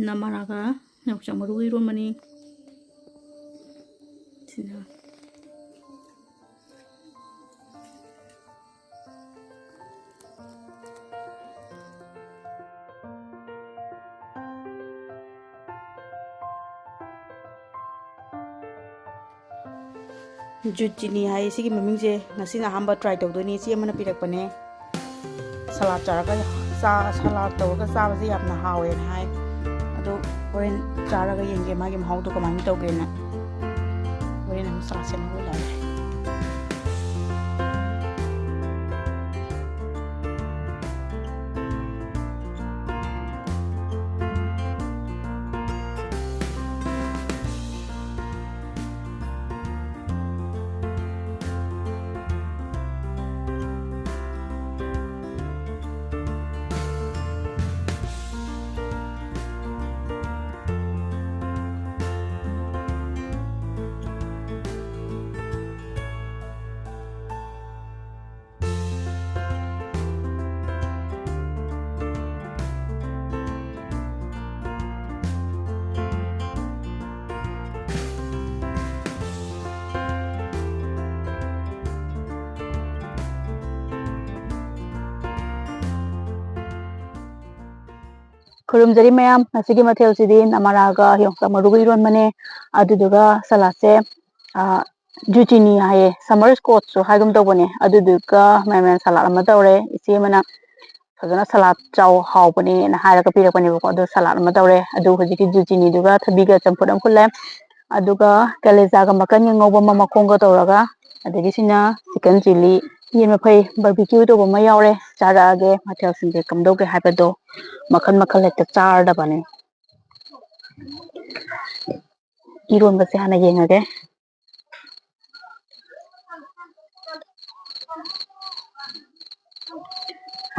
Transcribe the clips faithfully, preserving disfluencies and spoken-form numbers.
ꯅꯃꯥꯔꯥꯒ ꯌꯣꯡꯆꯥꯛ ꯃꯔꯨꯒ ꯏꯔꯣꯟꯕꯅꯤ꯫ ꯁꯤꯅ ꯖꯨꯆꯤꯅꯤ ꯍꯥꯏ ꯁꯤꯒꯤ ꯃꯃꯤꯡꯁꯦ꯫ ꯉꯁꯤꯅ ꯑꯍꯥꯟꯕ try ꯇꯧꯗꯣꯏꯅꯤ꯫ ꯏꯆꯦ ꯑꯃꯅ ꯄꯤꯔꯛꯄꯅꯦ꯫ ꯁꯂꯥꯗ ꯆꯥꯔꯒ, ꯆꯥ-, ꯁꯂꯥꯗ ꯇꯧꯔꯒ ꯆꯥꯕꯁꯦ ꯌꯥꯝꯅ ꯍꯥꯎꯋꯦꯅ ꯍꯥꯏ꯫ ꯑꯗꯣ ꯍꯣꯔꯦꯟ ꯆꯥꯔꯒ ꯌꯦꯡꯒꯦ ꯃꯥꯒꯤ ꯃꯍꯥꯎꯗꯣ ꯀꯃꯥꯏꯅ ꯇꯧꯒꯦꯅ꯫ ꯍꯣꯔꯦꯟ ꯑꯃꯨꯛ ꯆꯥꯁꯦꯅ ꯍꯣꯏ ꯂꯥꯛꯑꯦ꯫ ꯈꯨꯔꯨꯝꯖꯔꯤ ꯃꯌꯥꯝ, ꯉꯁꯤꯒꯤ ꯃꯊꯦꯜꯁꯤꯗꯤ ꯅꯃꯥꯔꯥꯒ ꯌꯣꯡꯆꯥꯛ ꯃꯔꯨꯒ ꯏꯔꯣꯟꯕꯅꯦ, ꯑꯗꯨꯗꯨꯒ ꯁꯂꯥꯗꯁꯦ, ꯑ, ꯖꯨꯆꯤꯅꯤ ꯍꯥꯏꯌꯦ, summer squash ꯁꯨ ꯍꯥꯏꯒꯨꯝ ꯇꯧꯕꯅꯦ, ꯑꯗꯨꯗꯨꯒ ꯃꯌꯥꯟ ꯃꯌꯥꯟ ꯁꯂꯥꯗ ꯑꯃ ꯇꯧꯔꯦ꯫ ꯏꯆꯦ ꯑꯃꯅ ꯐꯖꯅ ꯁꯂꯥꯗ ꯆꯥꯎ ꯍꯥꯎꯕꯅꯦꯅ ꯍꯥꯏꯔꯒ ꯄꯤꯔꯛꯄꯅꯦꯕꯀꯣ, ꯑꯗꯣ ꯁꯂꯥꯗ ꯑꯃ ꯇꯧꯔꯦ꯫ ꯑꯗꯨ ꯍꯧꯖꯤꯛꯀꯤ ꯖꯨꯆꯤꯅꯤꯗꯨꯒ ꯊꯕꯤꯒ ꯆꯝꯐꯨꯠ ꯑꯃ ꯐꯨꯠꯂꯦ꯫ ꯑꯗꯨꯒ ꯀꯂꯦꯖꯥꯒ ꯃꯀꯟꯒ ꯉꯧꯕ ꯑꯃ ꯃꯈꯣꯡꯒ ꯇꯧꯔꯒ, ꯑꯗꯒꯤ ꯁꯤꯅ chicken chilli, ꯌꯦꯟ ꯃꯐꯩ barbecue ꯇꯧꯕ ꯑꯃ ꯌꯥꯎꯔꯦ꯫ ꯆꯥꯔꯛꯑꯒꯦ, ꯃꯊꯦꯜꯁꯤꯡꯁꯦ ꯀꯝꯗꯧꯒꯦ ꯍꯥꯏꯕꯗꯣ ꯃꯈꯜ ꯃꯈꯜ ꯍꯦꯛꯇ ꯆꯥꯔꯗꯕꯅꯦ꯫ ꯏꯔꯣꯟꯕꯁꯦ ꯍꯥꯟꯅ ꯌꯦꯡꯉꯒꯦ꯫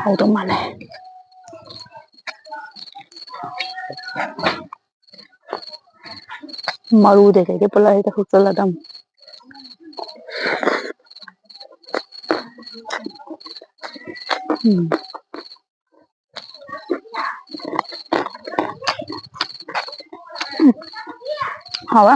ꯍꯥꯎꯗꯧ ꯃꯥꯜꯂꯦ꯫ ꯃꯔꯨꯗꯩ ꯀꯩꯗꯩ ꯄꯨꯂꯞ ꯍꯦꯛꯇ ꯍꯨꯞꯆꯜꯂꯗꯝꯅꯤ꯫ ꯎꯝ꯫ ꯍꯥꯎꯋꯦ꯫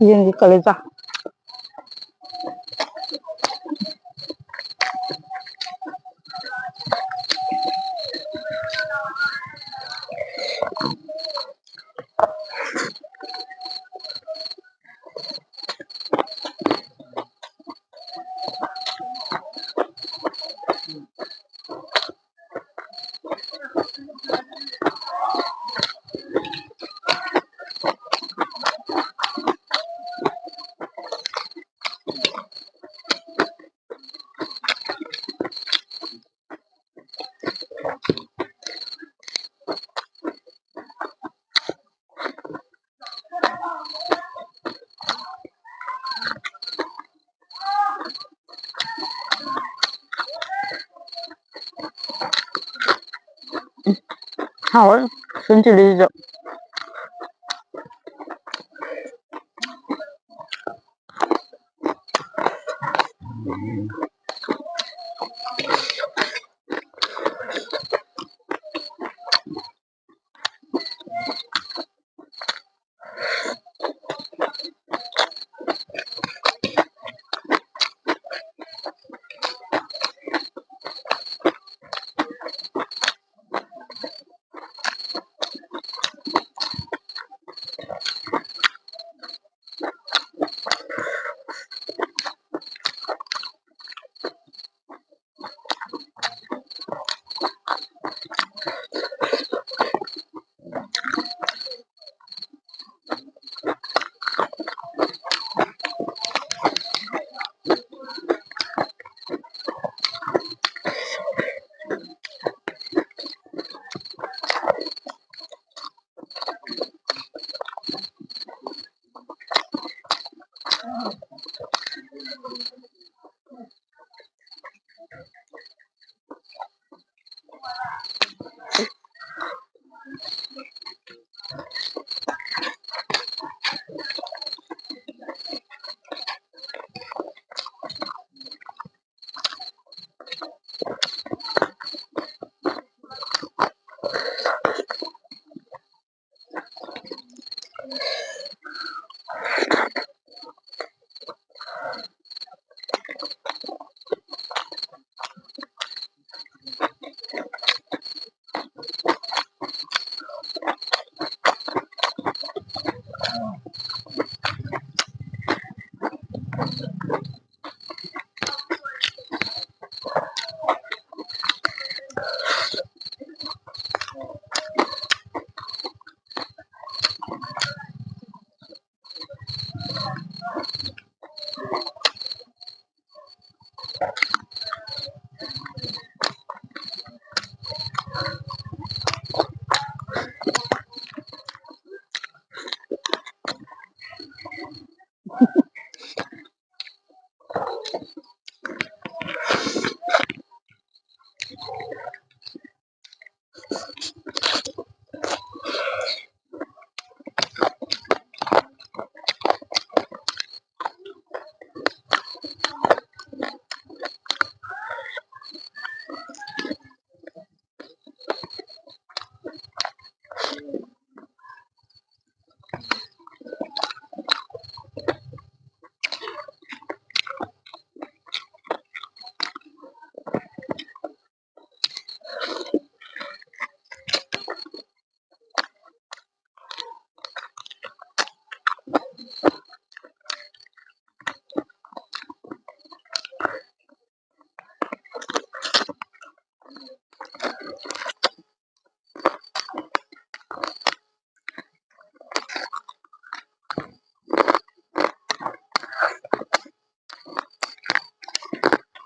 ꯌꯦꯟꯒꯤ ꯀꯂꯦꯖꯥ꯫ ꯍꯥꯎꯋꯦ ꯁ꯭ꯋꯤꯠ ꯆꯤꯂꯤꯁꯤꯁꯨ꯫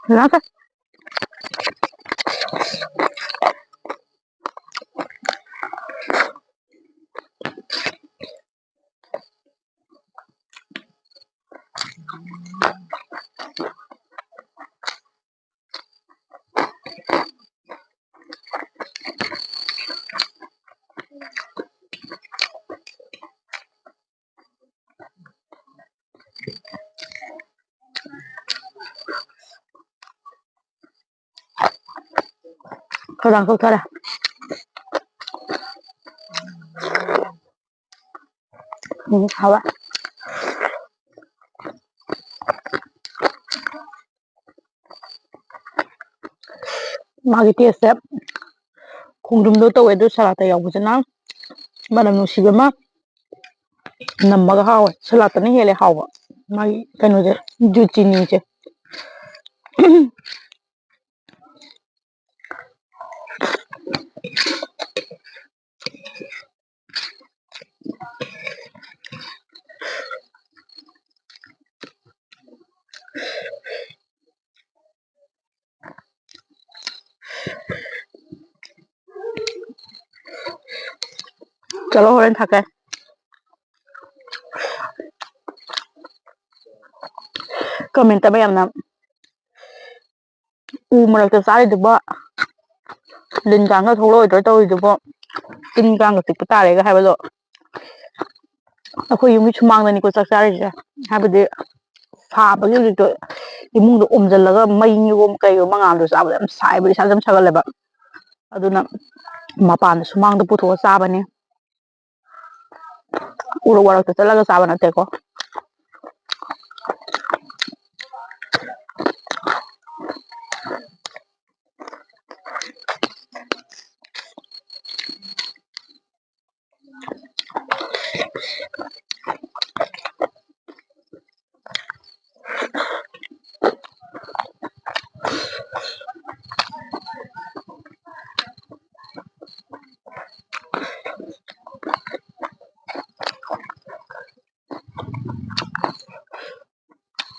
ꯂꯥꯛꯀꯦ꯫ ꯈꯔ ꯀꯛꯊꯔꯦ꯫ ꯎꯝ, ꯍꯥꯎꯋꯦ꯫ ꯃꯥꯒꯤ ꯇꯦꯁꯁꯦ ꯈꯣꯡꯗ꯭ꯔꯨꯝꯗꯣ ꯇꯧꯋꯦ, ꯑꯗꯨ ꯁꯂꯥꯠꯇ ꯌꯥꯎꯕꯁꯤꯅ ꯃꯅꯝ ꯅꯨꯡꯁꯤꯕ ꯑꯃ ꯅꯝꯃꯒ ꯍꯥꯎꯋꯦ꯫ ꯁꯂꯥꯠꯇꯅ ꯍꯦꯜꯂꯦ ꯍꯥꯎꯕ, ꯃꯥꯒꯤ ꯀꯩꯅꯣꯁꯦ, ꯖꯨꯆꯤꯅꯤꯁꯦ꯫ ꯆꯠꯂꯣ, ꯍꯣꯔꯦꯟ ꯊꯥꯛꯀꯦ꯫ ꯀꯃꯦꯟꯇ ꯃꯌꯥꯝꯅ ꯎ ꯃꯔꯛꯇ ꯆꯥꯔꯤꯗꯨꯕꯣ, ꯂꯤꯟ ꯀꯥꯡꯒ ꯊꯣꯛꯂꯛꯑꯣꯏꯗ꯭ꯔꯣ ꯇꯧꯔꯤꯗꯨꯕꯣ, ꯇꯤꯟ ꯀꯥꯡꯒ ꯆꯤꯛꯄ ꯇꯥꯔꯦꯒ ꯍꯥꯏꯕꯗꯣ꯫ ꯑꯩꯈꯣꯏ ꯌꯨꯝꯒꯤ ꯁꯨꯃꯥꯡꯗꯅꯤꯀꯣ ꯆꯥꯛ ꯆꯥꯔꯤꯁꯦ, ꯍꯥꯏꯕꯗꯤ ꯁꯥꯕꯒꯤ ꯍꯧꯖꯤꯛꯇꯣ ꯏꯃꯨꯡꯗ ꯑꯣꯝꯁꯤꯜꯂꯒ ꯃꯩ ꯅꯤꯒꯣꯝ ꯀꯩꯒꯨꯝꯕ ꯃꯉꯥꯜꯗꯣ ꯆꯥꯕꯗ ꯌꯥꯝ ꯁꯥꯏꯕ, ꯏꯁꯥꯁꯦ ꯌꯥꯝ ꯁꯥꯒꯠꯂꯦꯕ꯫ ꯑꯗꯨꯅ ꯃꯄꯥꯟꯗ ꯁꯨꯃꯥꯡꯗ ꯄꯨꯊꯣꯛꯑ ꯆꯥꯕꯅꯤ꯫ ꯎꯔꯨꯛ ꯋꯥꯔꯛꯇ ꯆꯠꯂꯒ ꯆꯥꯕ ꯅꯠꯇꯦꯀꯣ꯫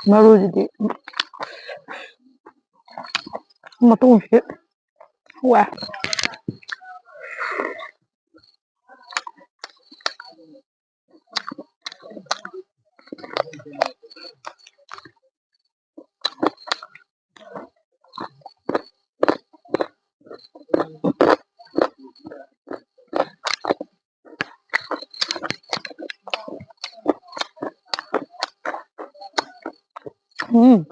ꯃꯔꯨꯁꯤꯗꯤ ꯃꯇꯣꯡꯁꯤ ꯍꯨꯋꯦ꯫ ꯎꯝ꯫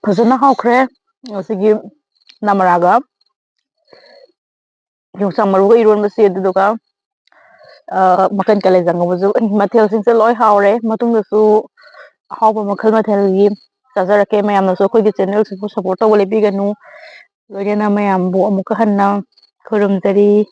ꯐꯖꯅ ꯍꯥꯎꯈ꯭ꯔꯦ ꯉꯁꯤꯒꯤ ꯅꯃꯔꯥꯒ ꯌꯣꯡꯆꯥꯛ ꯃꯔꯨꯒ ꯏꯔꯣꯟꯕꯁꯦ꯫ ꯑꯗꯨꯗꯨꯒ ꯃꯀꯟ ꯀꯥꯂꯦꯖꯥ ꯉꯧꯕꯁꯨ꯫ ꯃꯊꯦꯜꯁꯤꯡꯁꯦ ꯂꯣꯏ ꯍꯥꯎꯔꯦ꯫ ꯃꯇꯨꯡꯗꯁꯨ ꯑꯍꯥꯎꯕ ꯃꯈꯜ ꯃꯊꯦꯜꯒꯤ ꯆꯥꯖꯔꯛꯀꯦ꯫ ꯃꯌꯥꯝꯅꯁꯨ ꯑꯩꯈꯣꯏꯒꯤ ꯆꯦꯅꯦꯜꯁꯤꯕꯨ ꯁꯞꯄꯣꯔꯠ ꯇꯧꯕ ꯂꯦꯞꯄꯤꯒꯅꯨ꯫ ꯂꯣꯏꯅꯅ ꯃꯌꯥꯝꯕꯨ ꯑꯃꯨꯛꯀ ꯍꯟꯅ ꯈꯨꯔꯨꯝꯖꯔꯤ꯫